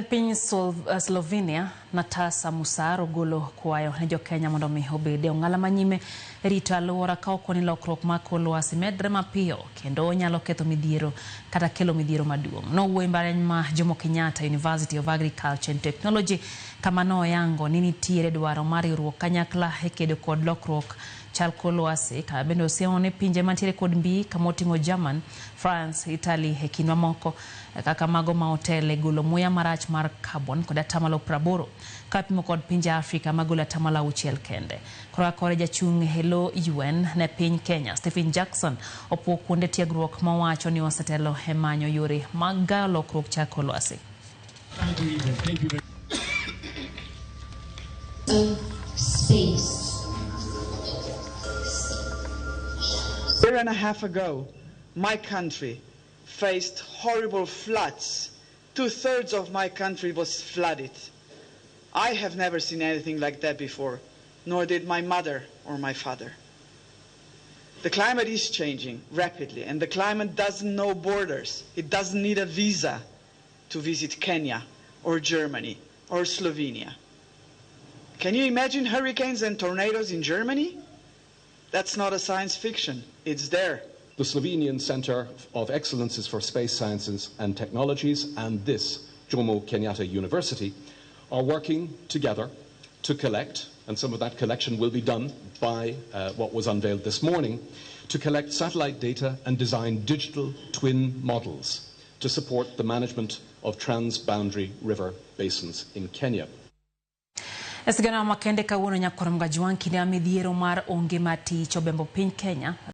Piny Slovenia, Natasa Musar ogolo kwayo ne jokenya mondo mi obed e ong'ala manyime e rito alwora ka okoni lokruok mar kor lwasi medre mapiyo kendo nyalo ketho midhiero kata kelo midhiero maduong'. Nowuoyo e mbalariany ma Jomo Kenyatta University of Agriculture and Technology kama noyango ni nitiere dwaro mar riwruok kanyakla e kedo kod lokruok chal kor lwasi ka bende osiemo ni pinje mantiere kod mbii kama oting'o German, France, Italy e kind mamoko kaka mago ma otelo e golo muya marach mar carbon kod atamalo 80 ka pimo kod pinje Afrika magolo atamalo 6 kende. Koro kore jachung' e lo UN ne piny Kenya Stephen Jackson opuo kuonde tiegruok mawacho ni osetelo e manyo yore mag gayo lokruok chal kor lwasi. Of space. A year and a half ago, my country faced horrible floods. 2/3 of my country was flooded. I have never seen anything like that before, nor did my mother or my father. The climate is changing rapidly, and the climate doesn't know borders. It doesn't need a visa to visit Kenya or Germany or Slovenia. Can you imagine hurricanes and tornadoes in Germany? That's not a science fiction. It's there. The Slovenian Centre of Excellences for Space Sciences and Technologies and this Jomo Kenyatta University are working together to collect, and some of that collection will be done by what was unveiled this morning, to collect satellite data and design digital twin models to support the management of transboundary river basins in Kenya. E sigana makende kawuono nyakwar Mgajwang' kinde ma midhiero mar onge mar tich obembo piny Kenya.